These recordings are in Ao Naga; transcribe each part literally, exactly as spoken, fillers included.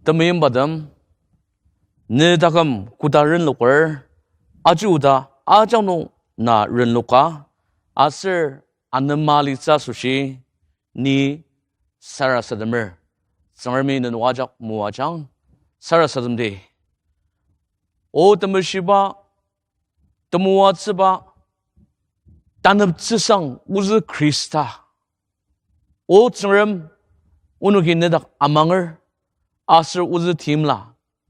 Temeimbatem, ne taküm koda renloker, aji oda ajak nung na renloka, aser anema alitsü asoshi, ni sarasademer. Tsüngremi nenok ajak moajang, sarasademdi. O temeshiba, temoatsüba, taneptsüsang ozü Khrista. O Tsüngrem, onoki nedak amanger, aser ozü timla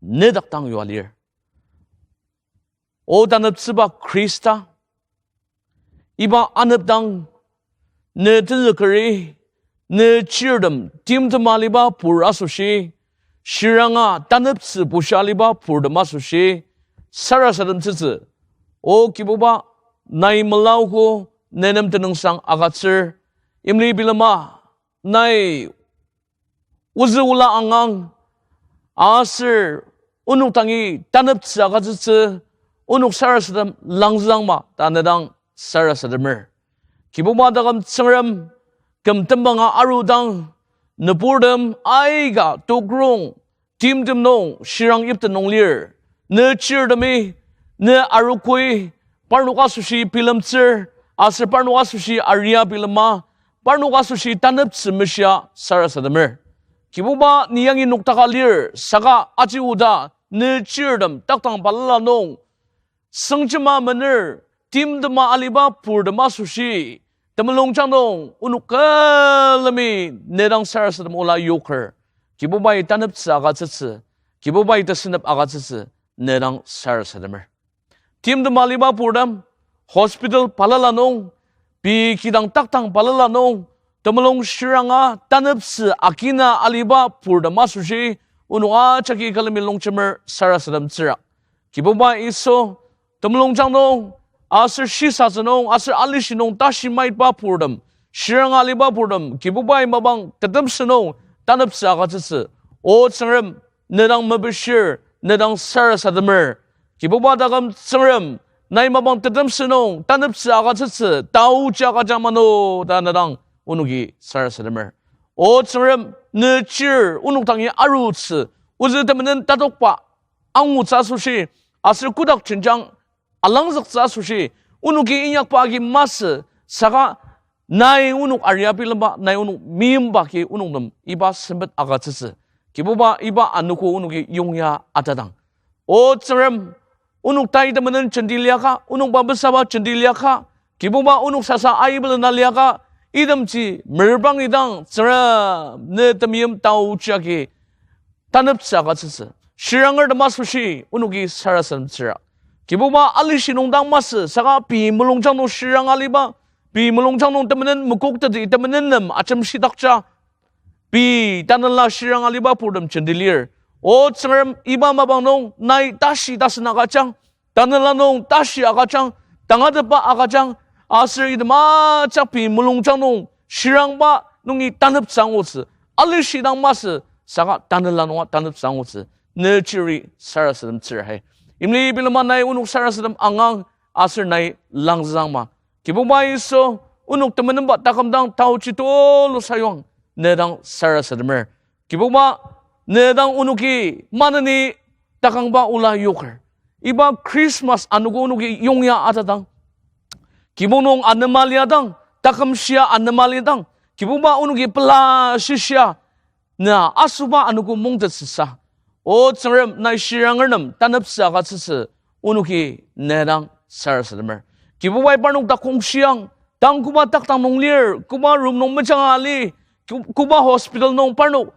nedak dang yua lir. O taneptsüba Khrista, iba anepdang ne tenzükeri, ne chirtem timtem aliba pur asoshi, shiranga taneptsü bushia aliba purtem asoshi, sarasademtsütsü. O Kibuba, nai melaogo, ne nem tenüngsang agütsür, imli bilema, nai ozü ola angang, aser onok dangi taneptsü agütsütsü, onok sarasadem langzüangma ta ne dang sarasademer. Kibuba taküm Tsüngrem, küm tembanga arudang, nüburtem aika tokrong, timtem nung, shirang yipten nung lir. Ne chirtemi, ne arogoi, parnok asoshi bilemtsür, aser parnok asoshi aria bilema, parnok asoshi taneptsü meshia sarasademer. Kibuba, ni yangi noktaka lir, saka aji oda, ne chirtem takdang balala nung, sengjema mener, timtema aliba purtem asoshi, temulungjang nung onok külemi ne dang sarasadem ola yoker. Kibubai taneptsü agütsütsü, Kibubai tesünep agütsütsü, ne dang sarasademer. Timtem aliba purtem, hospital balala nung, pei kidang takdang balala nung, temulung shiranga taneptsü agina aliba purtem asoshi, onok ajaki külemi longjemer sarasademtsüra. Kibuba Yisu, temulungjang nung, aser shisatsü nung, aser alishi nung tashi maitba purtem, shiranga aliba purtem, Kibubai mapang tetemsü nung taneptsü agütsütsü. O Tsüngrem, ne dang mepishir, ne dang sarasademer. Kibuba taküm Tsüngrem, nai mapang tetemsü nung taneptsü agütsütsü, taoji agüjang mano ta ne dang onoki sarasademer. O Tsüngrem, ne chir onok dangi arutsü, ozü temenen tatokba angutsü asoshi, aser kotak jenjang alangzüktsü asoshi, onoki inyakba agi masü, saka nai onok aria bilemba, nai onok meimba agi onok nem iba sempet agütsütsü. Kibuba, iba anogo onoki yongya atadang, O Tsüngrem, onok tai temenen jenti liaka, onok bapesaba jenti liaka, Kibuba, onok sasa aibelena liaka, itemji meribang idang Tsüngrem ne temeim taoji agi taneptsü agütsütsü. Shirangertem asoshi onoki sarasademtsüra. Kibuba, alishi nung dang masü, saka pei mulungjang nung shirang aliba, pei mulungjang nung temenen mekokteti temenen nem ajemshidakja, pei tanela shirang aliba purtem jenti lir. O Tsüngrem, iba mapang nung nai tashi tasen agüjang, tanela nung tashi agüjang, tangatetba agüjang, aser item ajak pei mulungjang nung shirangba nungi taneptsü angutsü, alishi dang masü, saka tanela nunga taneptsü angutsü, ne chiri sarasademtsür hai. Imli bilema nai onok sarasadem angang aser nai langzüangma. Kibuba Yisu, onok temenenba taküm dang taochi tulu sayuang, ne dang sarasademer. Kibuba, ne dang onoki maneni takangba ola yoker. Iba Christmas anogo onoki yongya atadang, kibong nung anema liadang, taküm shia anema liadang, Kibuba, onoki pela shishia, na asoba anogo mongtetsüsa, O Tsüngrem, nai shiranger nem taneptsü agütsütsü, onoki ne dang sarasademer. Kibubai parnok dak kongshiang, tang koba takdang nung lir, koba room nung mejanga ali, ko-, koba hospital nung parnok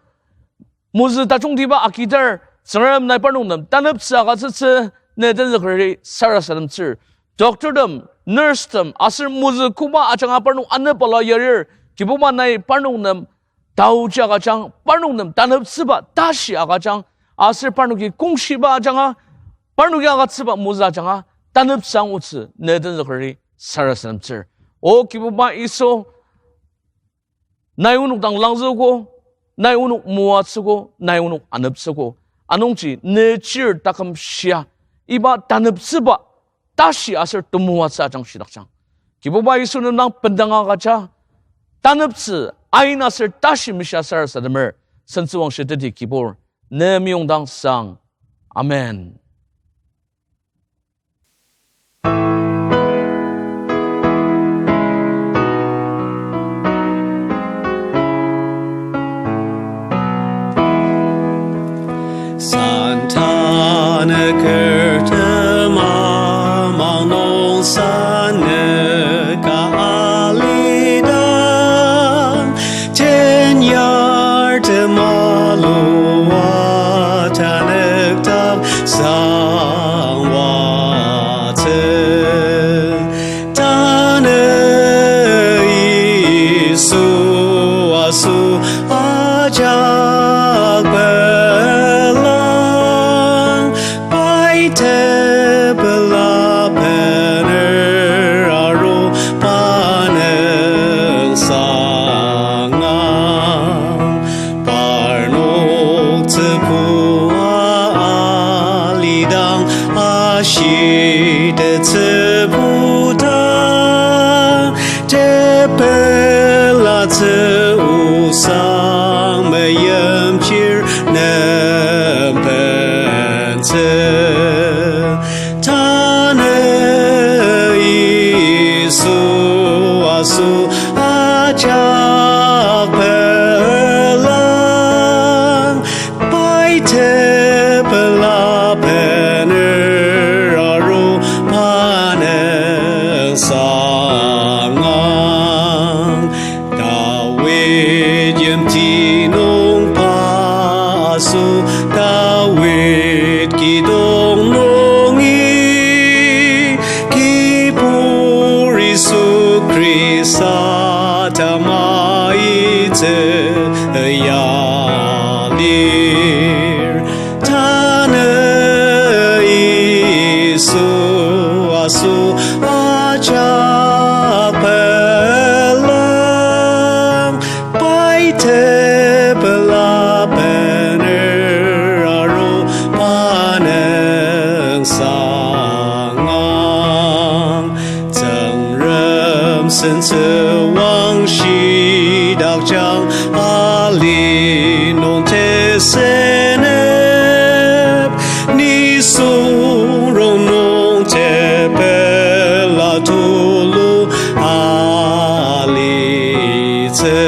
mozü tajungtiba agidar, Tsüngrem, nai parnok nem taneptsü agütsütsü, ne tenzükeri sarasademtsür. Doctortem, nursetem, aser mozü koba ajanga parnok anepala yarir, Kibuba, nai parnok nem taoji agüjang, parnok nem taneptsüba tashi agüjang, aser parnoki kongshiba ajanga, parnoki agütsüba mozü ajanga taneptsü angutsü, ne tenzükeri sarasademtsür. O Kibuba Yisu, nai onok dang langzüogo, nai onok moatsüogo, nai onok aneptsüogo. Anungji ne chir taküm shia, iba taneptsüba tashi aser temoatsü ajang shidakjang. Kibuba Yisu, nem dang bendang agüja, taneptsü ain aser tashi meshia sarasademer, sentsüwangshi teti Kibur, ne meyongdang sang. Amen. Santa nüker temamang nung sanüka alidang, tenyar temalua tanükdang sangwatsü. Tanü Yisu asoshi ajak pelang, pai tepela bener aru pa nüngsanga. Parnok tsübua alidang ashitettsübuta, tepelatsü osang meimchir nembentsü. Tanü Yisu asoshi ajak pelang, pai tepela bener aru pa nüngsanga. Dawid yimti nung pa asoshi, Dawid kidong nungi, Kibur Yisu Khrista tamaitsü ya lir. Tanü Yisu asoshi ajak pelang, pai tepela bener aru pa nüngsanga. Tsüngrem sentsüwang shidakjang ali nung tesenep, nisung rongnung tepela tulu alitsü.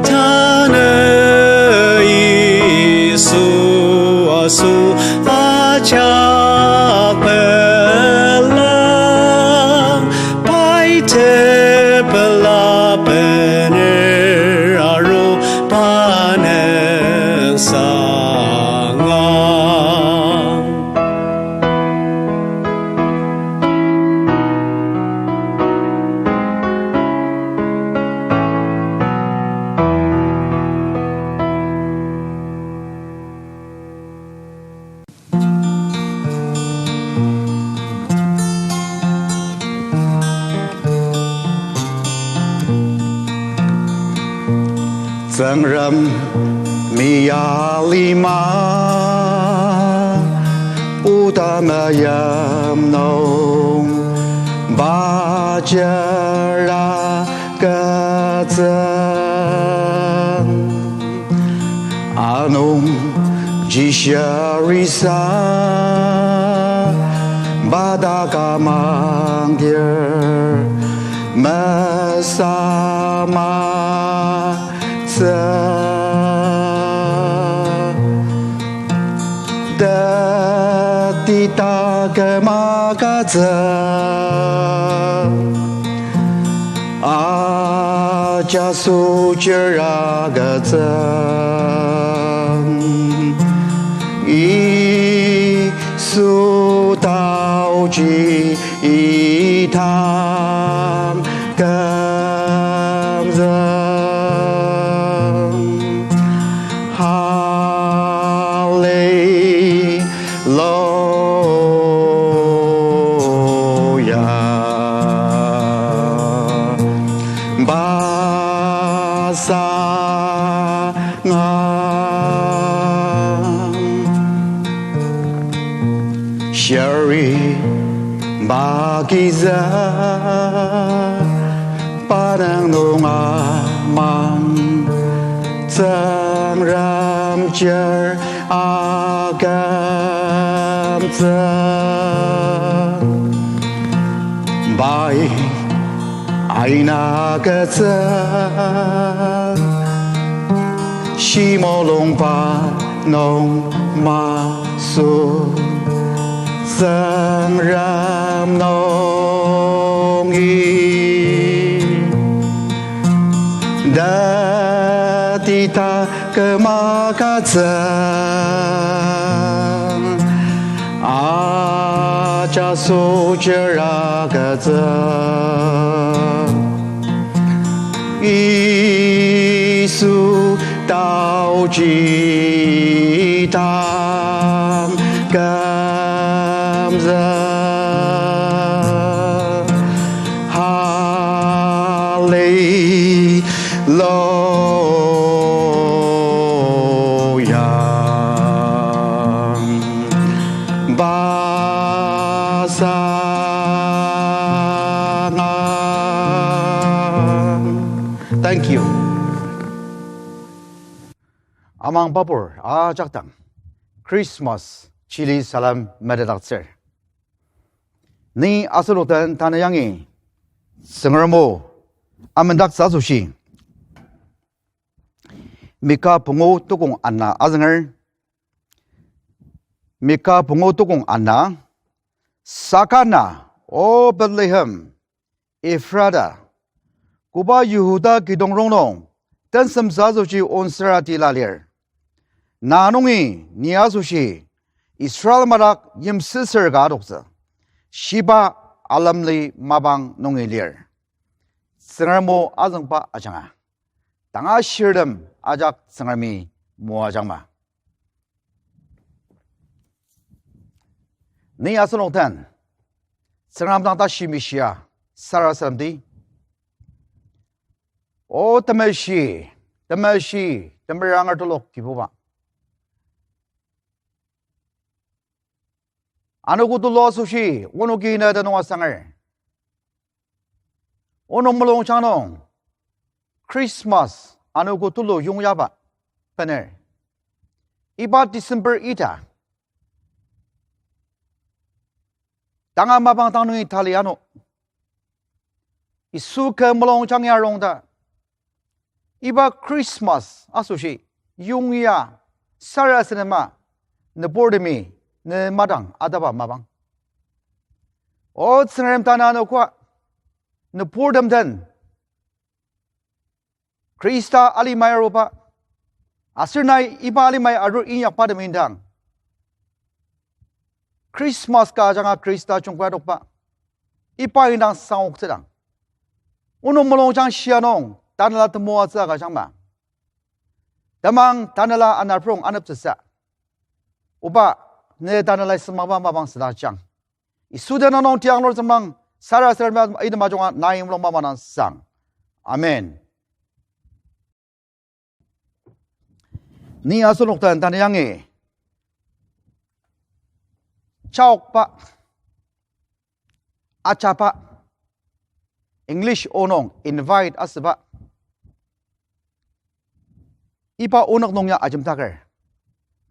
Tanü Yisu asoshi ajak pelang, pai tepela bener aru pa nüngsanga. Tsüngremi alima oda meim nung bajera agütsüng. Anungji shirisa pa dak amangdir mesama tsü. Teti taküm agütsüng, ajaso chir agütsüng. Yisu taoji idang kümzüng. Hallelujah. Basa ngang shiri bagiza pa nang nung amang Tsüngrem Amjir akümtsü pai aina kütsü shimolungba nung masü Tsüngrem nungi. Datita küma kütsü, aja sojira kütsü. Yisu taoji takümtsü. Hallelujah. Basanga. Thank you. Amang papur ajak dang Christmas chili salem metetdaktsür. Ni asenok den tanü yangi Tsüngrem o amendaktsü asoshi Mika pungu tukong ana azünger. Mika pungu tukong ana, saka na, O Bethlehem, Ephrata, koba Yihuda kidong rongnung tensemtsü asoshi onsür atila lir. Na nungi ni asoshi Israel madak yimsüsür ka adoktsü, shiba alemli mapang nungi lir. Tsüngrem o azüngba ajanga, tanga shirtem ajak Tsüngremi moajangma. Ni asenok den Tsüngrem dang tashi mishia sarasademdi. O temeshi, temeshi, temeranger telok Kibuba, anogo tulu asoshi onoki ne tenüng asanger. Onok mulungjang nung Christmas anogo tulu yongyaba bener, iba December ita, tanga mapang dang nungi tali ano, Yisu kü mulungjang ya rongda, iba Christmas asoshi yongya sarasadema nüburtemi ne madang ataba mapang. O Tsüngrem, tanü anogo nüburtem den Khrista alimai aruba, aser nai iba alimai arur inyakba tem indang Christmas ka ajanga Khrista jungkadokba, iba indang sangoktsüdang, onok mulungjang shia nung tanela temoatsü agüjangma. Temang tanela anaprong aneptsüsa, Oba, ne tanelai sümangba mapang südakjang. Yisu tenüng nung tiang lur temang sarasadema item ajunga nai mulung mapang dang sang. Amen. Ni asenok den tanü yangi chaokba, achaba, English o nung invite asüba, iba onük nung ya ajemdaker,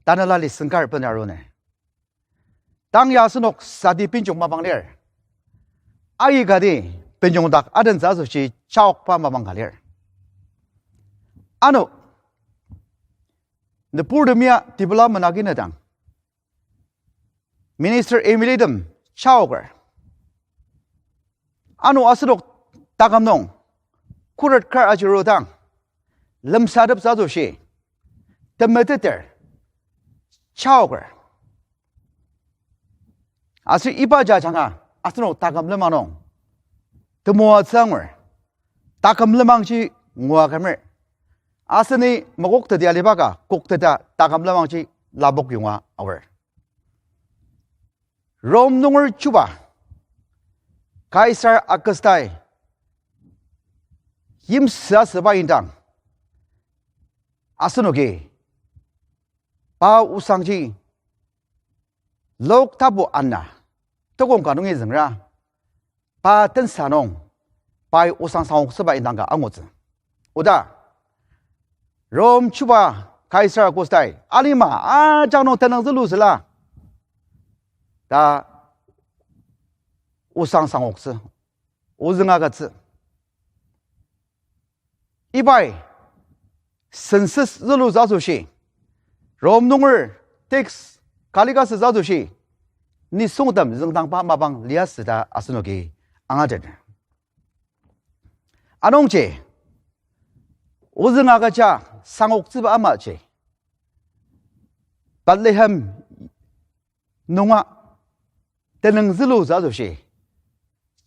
tanela lesson kar bena aruner. Tang ya asenok sati benjong mapang lir. Aikati benjong dak adentsü asoshi chaokba mapang ka lir. Ano, nüburtem ya development agi nedang, Minister Emily tem chaoker. Ano asenok taküm nung khuret kar ajirudang, lemsateptsü asoshi temeteter chaoker. Aser iba jajanga asenok taküm lenmang nung temoatsü angur. Taküm lenmangji ngua kümer. Aseni makokteti aliba ka kokteta taküm lenmangji lapok yonga aor. Rome nunger chuba Kaisar Augustai yimsü asüba indang, asenoki pa osangji Luk tapu ana tokong ka nungi züngra, pa tensa nung pai osang sangoktsüba indang ka angutsü. Oda, Rome chuba Kaisar Augustai, alima ajak nung tenüng zülutsüla ta osang sangoktsü, ozüng agütsü. Ibai census zülutsü asoshi, Rom nunger tax collect asütsü asoshi, nisungtem züngdangba mapang liasü ta asenoki angateter. Anungji, ozüng agüja sangoktsüba amaji, Bethlehem nunga tenüng zülutsü asoshi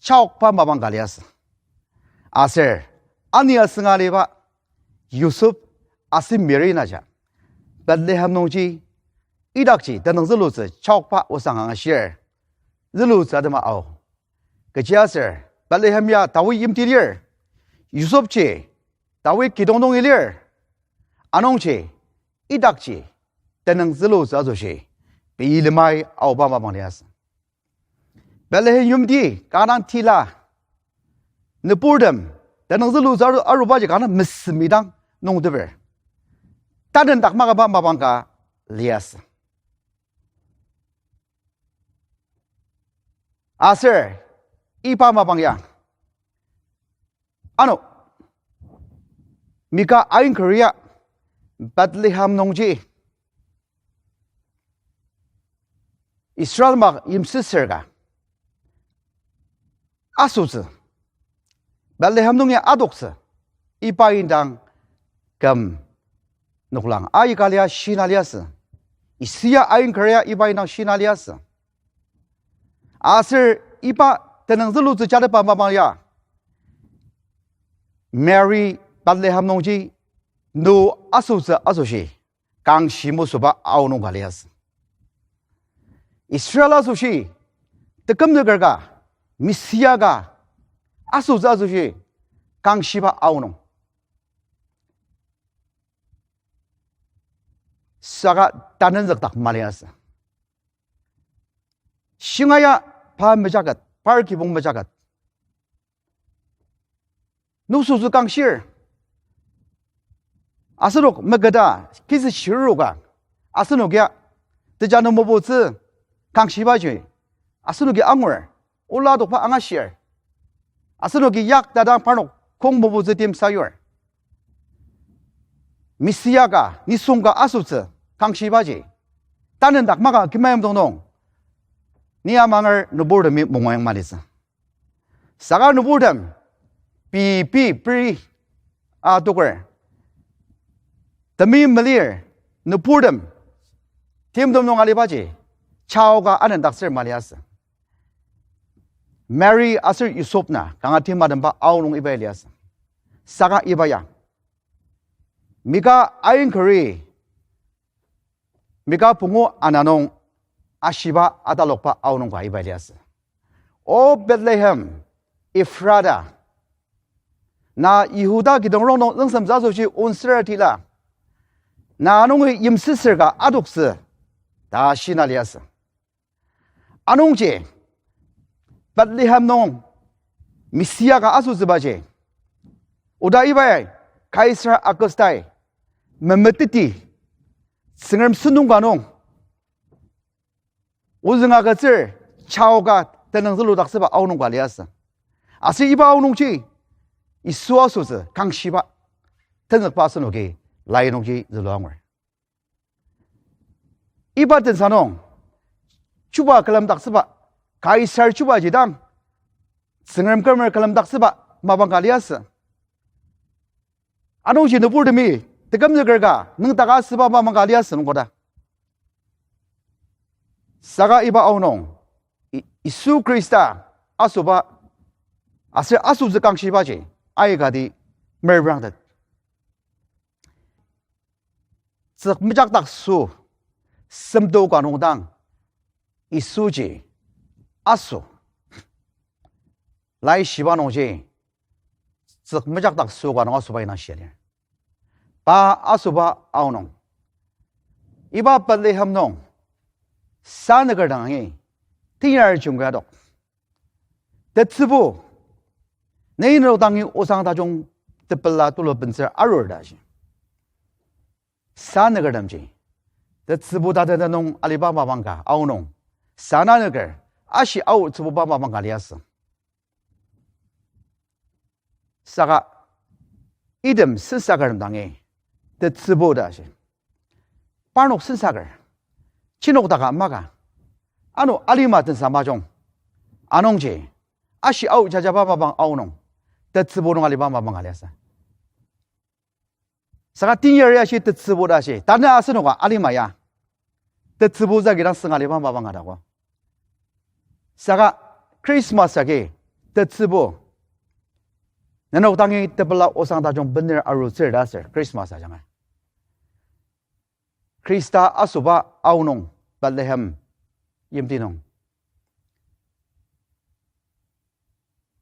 chaokba mapang ka liasü. Aser ani asünga aliba Yusuf aser Mary naja Bethlehem nungji idakji tenüng zülutsü chaokba osang angashir, zülutsü atema ao. Kechiaser Bethlehem ya Dawid yimti lir, Yusufji Dawid kidong nungi lir. Anungji idakji tenüng zülutsü asoshi pei lemai aoba mapang liasü. Bethlehem yimti kanga tila, nüburtem tenüng zülutsü aru-, arubaji kanga mesemi dang nungteper, tanendak makaba mapang ka liasü. Aser iba mapang ya, ano, Mika ainkeri ya Bethlehem nungji Israel mak yimsüsür ka asütsü, Bethlehem nungi adoktsü, iba indang küm noklang aika lia shina liasü. Yisu ya ainkeri ya iba indang shina liasü. Aser iba tenüng zülutsü jatepa mapang ya, Mary Bethlehem nungji nu asütsü asoshi kangshi mesüba aonung ka liasü. Israel asoshi, tekümzüker ka, Mesia ka asütsü asoshi kangshiba aonung. Saka tanenzükdak maliasü. Shingaia pa mejaket, par kibong mejaket, nusütsü kangshir. Asenok meketa kizü shiruka, asenok ya tejanü mebutsü kangshibaji asenoki angur, ola adokba angashir. Asenoki yak tadang parnok kong mebutsü tim sayur. Mesia ka, nisung ka asütsü kangshibaji tanendak maka kimayim dong nung, ni amanger nüburtemi mungoyang malitsü. Saka nüburtem pei pei pri atoker, temi melir nüburtem timtem nung alibaji chaoka anendaktsür maliasü. Mary aser Yusuf na kanga timatemba aonung iba liasü. Saka iba ya Mika ainkeri, Mika pungu ana nung ashiba atalokba aonung ka iba liasü. O Bethlehem Ephrata, na Yihuda kidong rongnung züngsemtsü asoshi onsür tila, na nungi yimsüsür ka adoktsü ta shina liasü. Anungji Bethlehem nung Mesia ka asütsübaji, oda ibai Kaisar Augustai memeteti Tsüngrem sentong ka nung ozüng agütsür chaoka tenüng züludaktsüba aonung ka liasü. Aser iba aonungji Yisu asütsü kangshiba tenzükba asenoki lai nungji zülua angur. Iba tensa nung chuba külemdaktsüba, Kaisar chubaji dang Tsüngrem kümer külemdaktsüba mapang ka liasü. Anungji nüburtemi tekümzüker ka nüngdaka asüba mapang ka liasü nung koda. Saka iba aonung, Yi-, Yisu Khrista asüba aser asütsü kangshibaji aikati merprangtet. Tsük mejakdak sü semto ka nung dang Yisuji asü. Laishiba nungji tsük mejakdak sü ka nung asüba indang shia lir. Pa asüba aonung, iba Bethlehem nung sanüker dangi teyar jungka adok, tetsübu, nenok dangi osang tajung tepela tulu bentsür arur ta shi. Sanükertemji, tetsübu tatetet nung aliba mapang ka aonung, sananüker, ashi ao tsübuba mapang ka liasü. Saka item sensaker dangi, tetsübu ta shi. Parnok sensaker, chinok daka maka, ano alima tensa majung, anungji, ashi ao jajaba mapang aonung, tetsübu nung aliba mapang ka liasü. Saka teinyari ashi tetsübu ta shi, tanü asenoka alima ya, tetsübu jagi dang sünga aliba mapang ka dako. Saka Christmas agi tetsübu, nenok dangi tepela osang tajung bener arutsür ta aser Christmas ajanga. Khrista asoba aonung Bethlehem yimti nung,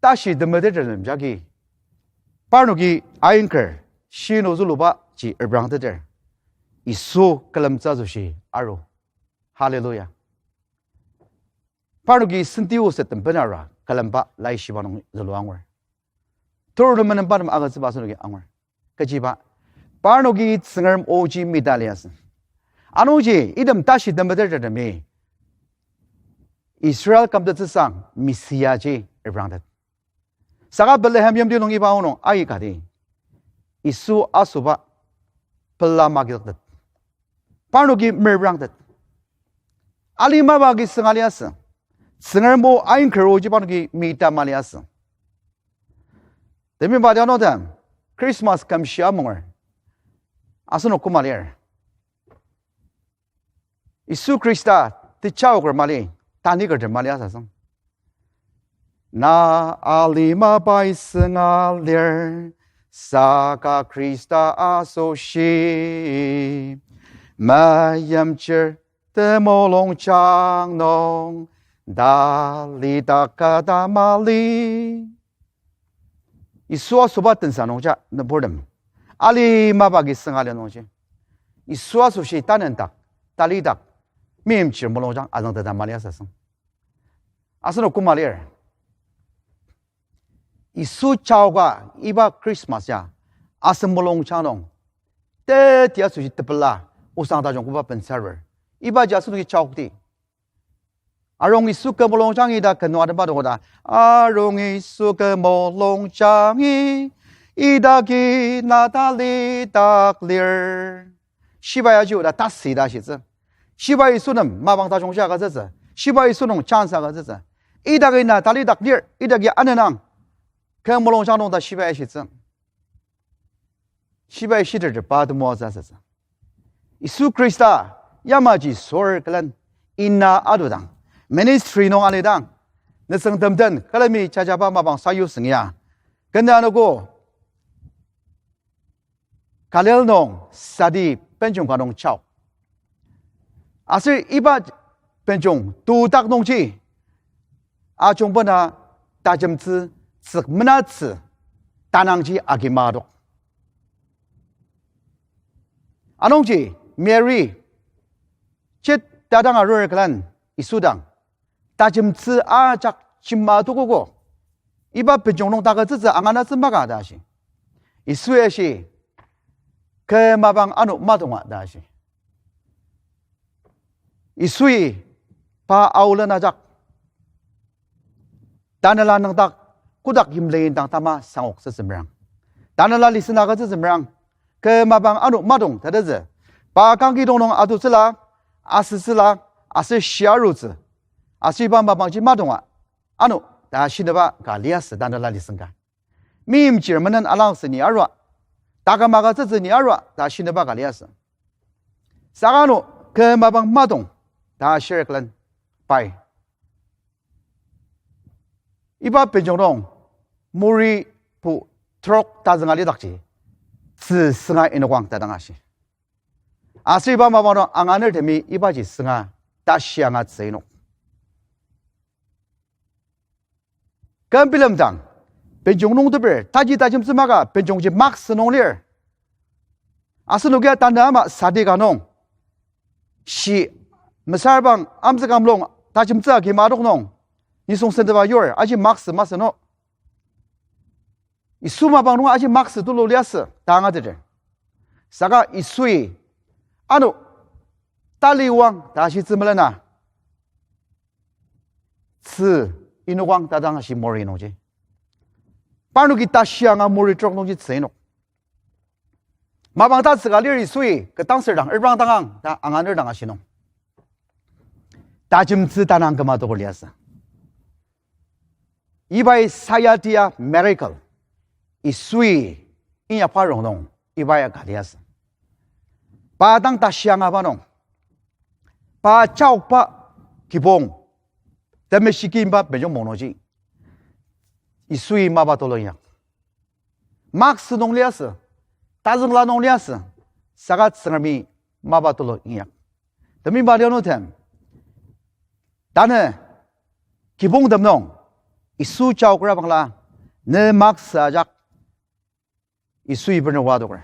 tashi temetetertem jagi, parnoki ainker shinu züluba ji reprangteter, Yisu külemtsü asoshi aru. Hallelujah. Parnoki senti osettem benara külemba laishiba nung zülua angur. Turtem menembatem agütsüba asenoki angur. Kechiba, parnoki Tsüngrem oji mita liasü. Anungji item tashi temetetertemi Israel kümtettsüsang Messiah ji reprangtet. Saka Bethlehem yimti nung iba aonung aikati, Yisu asoba pela magidaktet, parnoki merprangtet. Alimaba agi sünga liasü. Tsüngrem o ainker oji parnoki mita maliasü. Temiba dianodem, Christmas kümshi amunger, asenok koma lir? Yisu Khrista tejaoker mali, tanikertem mali asasang. Na alima pai sünga lir, saka Khrista asoshi meimchir temulungjang nung talidak kata mali. Yisu asoba tensa nungja nüburtem, alimaba agi sünga lir nungji, Yisu asoshi tanendak, talidak, meimchir mulungjang azüngteta mali asasang. Asenok koma lir? Yisu jaoka iba Christmas ya asen mulungjang nung teti asoshi tepela osang tajung koba bensarur. Ibaji asenoki jaokti. Arung Yisu kü mulungjangi ta kü nung atemba doko ta, arung Yisu kü mulungjangi, idaki na talidak lir. Shibai aji oda tasü ta shitsü. Shibai Yisu nem mapang tajungji agütsütsü. Shibai Yisu nung chance agütsütsü. Idaki na talidak lir, idaki anenang. Kü mulungjang nung ta shibai ashitsü. Shibai shitertepa temoatsü asütsü. Yisu Khrista yamaji sür külen ina adudang, ministry nung alidang, nisung temden külemi jajaba mapang sayusüng ya. Kena anogo Galil nung sadi benjung ka nung chao. Aser iba benjung tudak nungji ajungbena tajemtsü tsükmenatsü tanangji agi madok. Anungji Mary chit tadang arur külen Yisu dang, tajemtsü ajak jima tukogo, iba benjung nung takütsütsü anganatsü maka ta shi. Yisui ashi, kü mapang ano matonga ta shi. Yisui pa aolen ajak, tanela nüngdak kotak yimli indang tama sangoktsütsü merang. Tanela listen agütsütsü merang. Kü mapang ano matong tatezü, pa kangkidong nung atutsüla, asütsüla, aser shia arutsü, aser iba mapangji matonga ano ta shinaba ka liasü tanela listen ka. Meimchir menen alangsü ni arua, taküm agütsütsü ni arua ta shinaba ka liasü. Saka ano kü mapang matong ta shir külen pai, iba benjong nung muri pu trok tazünga lidakji, tzü sünga inokwang ta dang ashi. Aser iba mapang nung anganertemi ibaji sünga tashi angatsü inok. Kü bilemdang, benjong nung teper taji tajemtsü maka benjongji maksü nung lir. Asenokia tanü ama sadi ka nung, shi mesüra bang amtsük amlong tajemtsü agi matok nung, nisung sentepa yur aji maksü masü no. Yisu mapang nung aji maksü tulu liasü ta angateter. Saka Yisui Ano, taliwang ta shitsü melena. Tzü inokang ta dang ashi muri nungji. Parnoki tashi anga muri trok nungji tzü inok. Mapang tatsüka lir Yisui ketdangsür dang, ebrang tangang ta anganer dang ashi nung. Tajemtsü tanang küma tokur liasü. Ibai sayatia miracle. Yisui inyakba rongnung ibai aka liasü. Pa dang tashi angaba nung. Pa chaokba kibong. Temeshikimba benjong mongnoji. Yisui mapa tulu inyak. Maksü nung liasü, tazüngla nung liasü, saka Tsüngremi mapa tulu inyak. Temeiba lianutem, tanü kibongtem nung, Yisu jaokra bangla, ne maksü ajak, Yisui ibenü wadoker.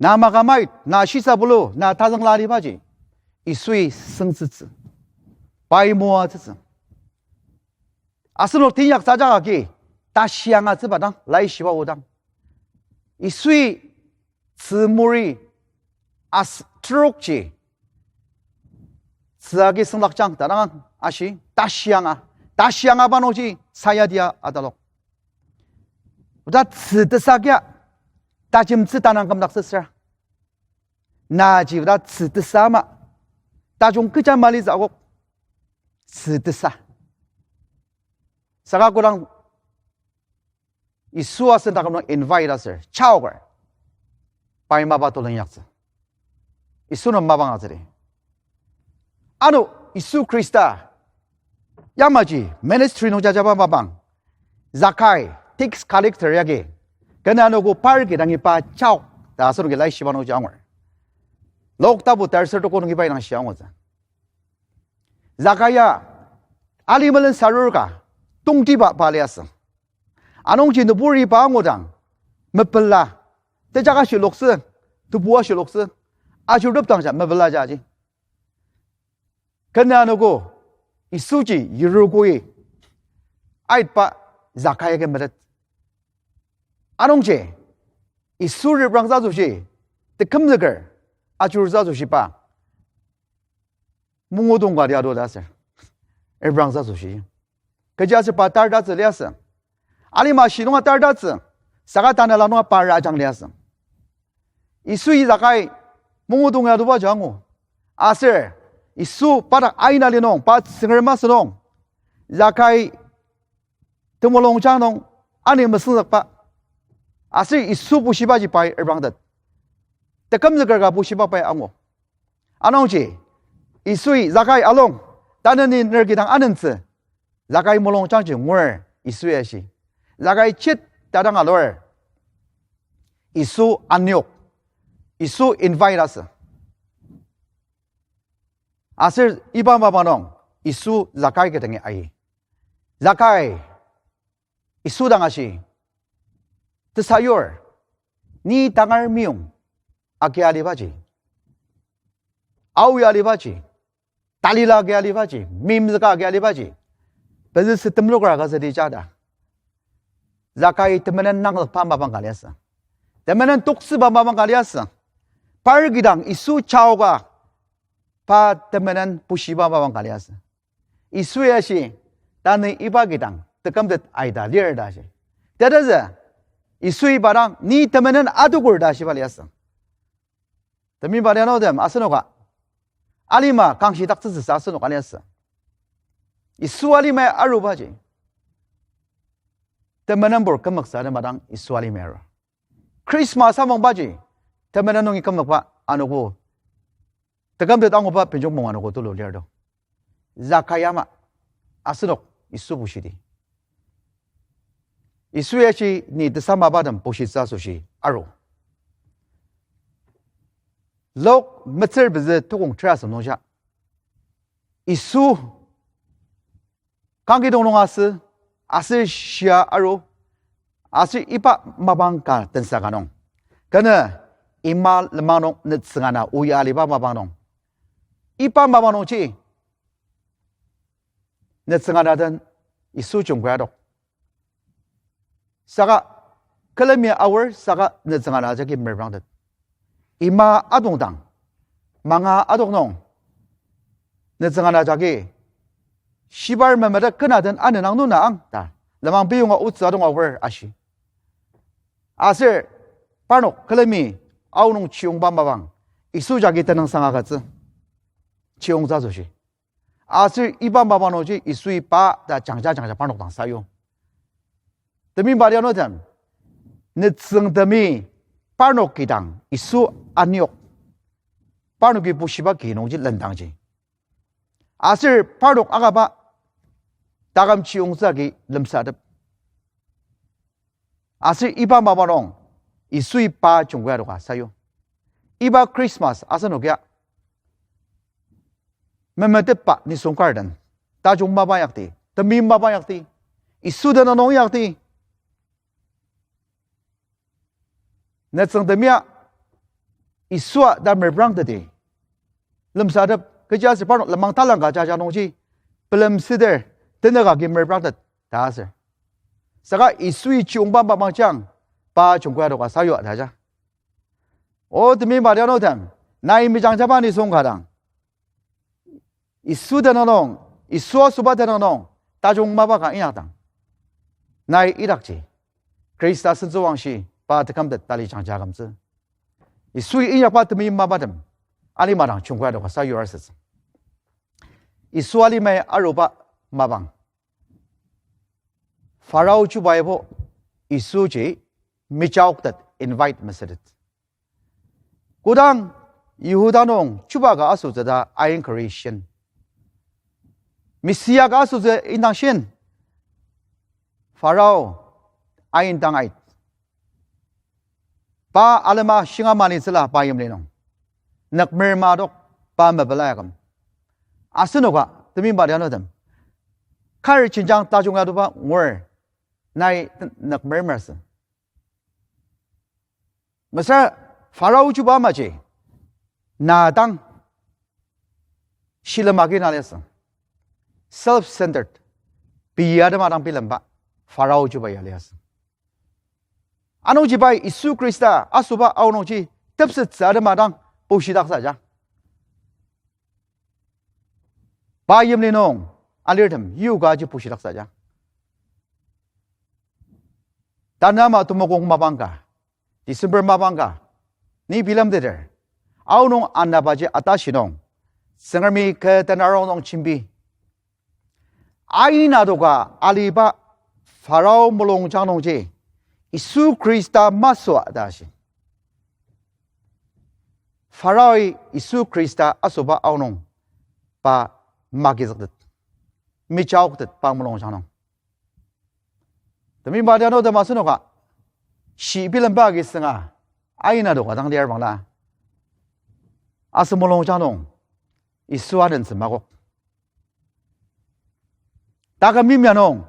Na makamait, na shisa bulu, na tazüngla alibaji, Yisui süngtsütsü, pai moatsütsü. Asenok teinyaktsü ajak agi, tashi angatsüba dang, laishiba odang. Yisui tzü muri as trokji, tzü agi sünglakjang ta dang ashi, tashi anga, tashi angaba nungji sayatia atalok. Oda tzü tesakia, tajemtsü tanang kümdaktsütsür. Naji oda tzü tesa ama, tajung kecha malitsü akok, tzü tesa. Saka kodang Yisu asen taküm nung invite aser, chaoker, pai mapa tulu inyaktsü. Yisu nem mapa angatsüdi. Ano Yisu Khrista, yamaji ministry nung jajaba mapang, Zakai, tax collector yagi, kena anogo par kidangi pa chaok ta asenoki laishiba nungji angur. Luk tapu terser tuko nungi pai nang shi angutsü. Zakai ya, ali melen sarur ka, tongtiba pa liasü. Anungji nüburi pa angudang, mepela, tejaka shiloktsü, tebua shiloktsü, ajurtep dangja mepela jaji. Kena anogo, Yisuji yirukoi, aitba Zakai agi metet. Anungji, Yisu reprangtsü asoshi, tekümzüker, ajurtsü asoshi pa mongudong ka lia do ta aser, reprangtsü asoshi. Kechiaser pa tartatsü liasü. Alima shi nunga tartatsü, saka tanela nunga pa rajang liasü. Yisui Zakai mongudong ya doba jangu. Aser, Yisu pa dak aina li nung, pa tsünger masü nung, Zakai temulungjang nung, ani mesüngzükba. Aser Yisu bushibaji pai reprangtet. Tekümzüker ka bushiba pai angu. Anungji, Yisui Zakai alung, tanü ni ner kidang anentsü, Zakai mulungjangji ngur Yisui ashi. Zakai chit tadang alur, Yisu anyok, Yisu invite asü. Aser iba mapa nung, Yisu Zakai kidangi ai. Zakai, Yisu dang ashi, tesayur, ni tangar meyong, agi alibaji, aoa alibaji, talila agi alibaji, meimzüka agi alibaji, pezü sü temloker agütsüdi jada. Zakai temenen nangzükba mapang ka liasü. Temenen toksüba mapang ka liasü. Par kidang Yisu chaoka pa temenen pushiba mapang ka liasü. Yisui ashi, tanü iba kidang tekümtet aita lir ta ashi. Tetezü, Yisui pa dang ni temenen atoker ta ashiba liasü. Temeiba lianudem asenoka, alima kangshidaktsütsüsa asenok aliasü. Yisu alimai arubaji, temenenbur kümzüksa atema dang Yisu alimai aru. Christmas amangbaji, temenen nungi kümzükba anogo, tekümtet anguba benjong mung anogo tulu lir to. Zakai ama, asenok Yisu bushidi. Yisu ashi ni tesamaba tem bushitsü asoshi aru. Luk metsür pezü tukong ter asem nungja, Yisu kangkidong nung asü, aser shia aru, aser iba mapang ka tensa ka nung, kenü ima lenmang nung nütsüngana oya aliba mapang nung, iba mapang nungji nütsüngana den Yisu jungkui adok. Saka külemi aor saka nütsüngana jagi merangtet. Ima adongdang, manga adok nung, netsüng ana jagi, shibar memetet kena den anenang nuna ang ta, lenmang piyonga otsü adong aor ashi. Aser parnok külemi aonung chiyongba mapang, Yisu jagi tenüngsang agütsü. Chiyongtsü asoshi. Aser iba mapang nungji Yisui pa ta jangja jangja parnok dang sayu. Temeimba tianutem, netsüngtemi parnok kidang Yisu aniyok, parnoki bushiba ki nungji lendangji. Aser parnok akaba taküm chiyongtsü agi lemsatep. Aser iba mapang nung Yisui pa jungkai adoka sayu. Iba Christmas asenok ya memetetba nisung kar den tajung mapa yakti, temeim mapa yakti, Yisu tenüng nung yakti. Netsüngtemi ya Yisua ta mereprangteti lemsatep, kechiaser parnok lenmang talangka jaja nungji, pelem siter, tenük agi mereprangtet ta aser. Saka Yisui chiyongba mapang jang, pa jungkai adoka sayu ta ja. O temeimba tianutem, nai mejangjaba nisung ka dang, Yisu tenüng nung, Yisu asüba tenüng nung tajung mapa ka inyakdang, nai idakji Khrista sentsüwangshi pa tekümtet tali jangja akümtsü. Yisui inyakba temeim mapatem alima dang jungkai adoka sayur asütsü. Yisu alimai aruba mapang. Pharao chubaibo Yisuji mejaoktet invite mesütet. Kodang Yihuda nung chuba ka asütsü ta ain Christian, Messia ka asütsü indang shin, Pharao ain dang ait. Pa alema shinga manitsüla pa yimli nung. Nükmer madok pa mepela yaküm. Asenoka temeimba tianutem, kar jenjang tajung adoba ngur nai nükmer merasü. Mesüra Pharao chuba amaji na dang shilem agi na liasü. Self-centered. Pei atema dang bilemba Pharao chuba ya liasü. Anungji pai Yisu Khrista asüba aonungji tepsettsü atema dang pushidaksa ja. Pa yimli nung alirtem yogaji pushidaksa ja. Tanü ama temokong mapang ka, December mapang ka, ni bilemteter, aonung anabaji atashi nung, Tsüngremi kü tanü arong nung jembi ain adoka aliba Pharao mulungjang nungji Yisu Khrista masüa ta shi. Pharaoi Yisu Khrista asüba aonung pa magizüktet, mejaoktet pa mulungjang nung. Temeimba tianutem, asenoka shi bilemba agi sünga ain adoka dang lir bangla, asen mulungjang nung Yisu adentsü makok. Taküm yimya nung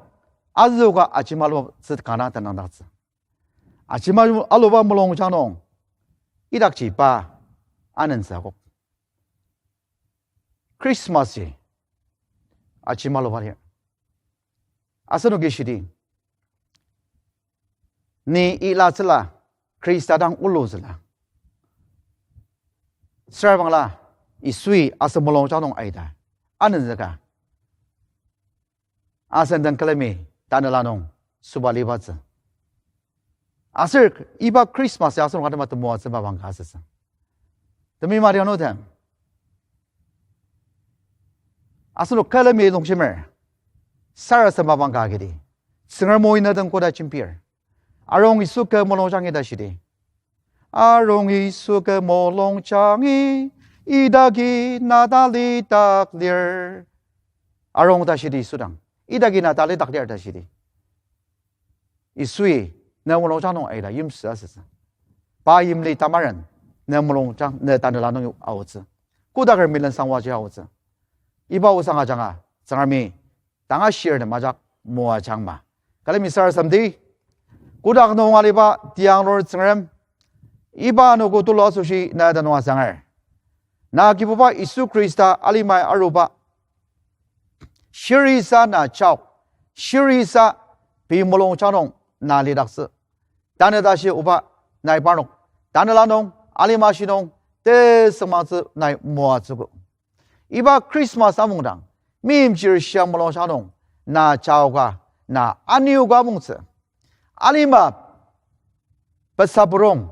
azüoka ajemalutsü kanga tenüngdaktsü. Ajemalu aluba mulungjang nung idakji pa anentsü akok. Christmas ji ajemaluba lir. Asenoki shidi, ni ilatsüla, Khrista dang ulutsüla, süra bangla Yisui asen mulungjang nung aita anentsü ka, asen den külemi tanela nung süba libatsü. Aser iba Christmas ya asenok atema temoatsü mapang ka asütsü. Temeimba tianutem, asenok külemi longshimer sarasadem mapang ka agidi, Tsüngrem o ina den koda jembir. Arung Yisu kü mulungjangi ta shidi. Arung Yisu kü mulungjangi, idaki na talidak lir. Arung ta shidi Yisu dang, idaki na talidak lir ta shidi. Yisui ne mulungjang nung aita yimsü asütsü. Pa yimli tamaren ne mulungjang, ne tanela nung aotsü. Kodaker milen sangwaji aotsü. Iba osang ajanga Tsüngremi tanga shirtem ajak moajangma. Külemi sarasademdi, kotak nung aliba tianglur Tsüngrem, iba anogo tulu asoshi na tenüng asanger. Na Kibuba Yisu Khrista alimai aruba, shirisa na jaok, shirisa pei mulungjang nung na lidaktsü. Tanü tashi oba nai parnok tanela nung alima shi nung tesüngmangtsü nai moatsüogo. Iba Christmas amungdang, meimchir shia mulung sha nung, na jaoka, na anioka amongtsü. Alima, pesa purong,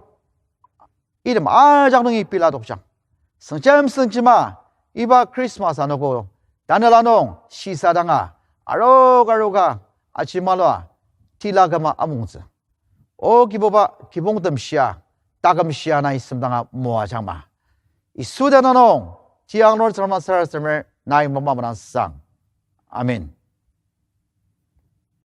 item ajak nungi pila tokjang. Süngjem süngjema, iba Christmas anogo, tanela nung, shisadanga, aroka aroka, ajemalua, tila küma amongtsü. O Kibuba, kibong temshia, taküm shia nai semdanga moajangma. Yisu tenüng nung, tiang nor tsürma sarasademer nai mapa mena sang. Amen.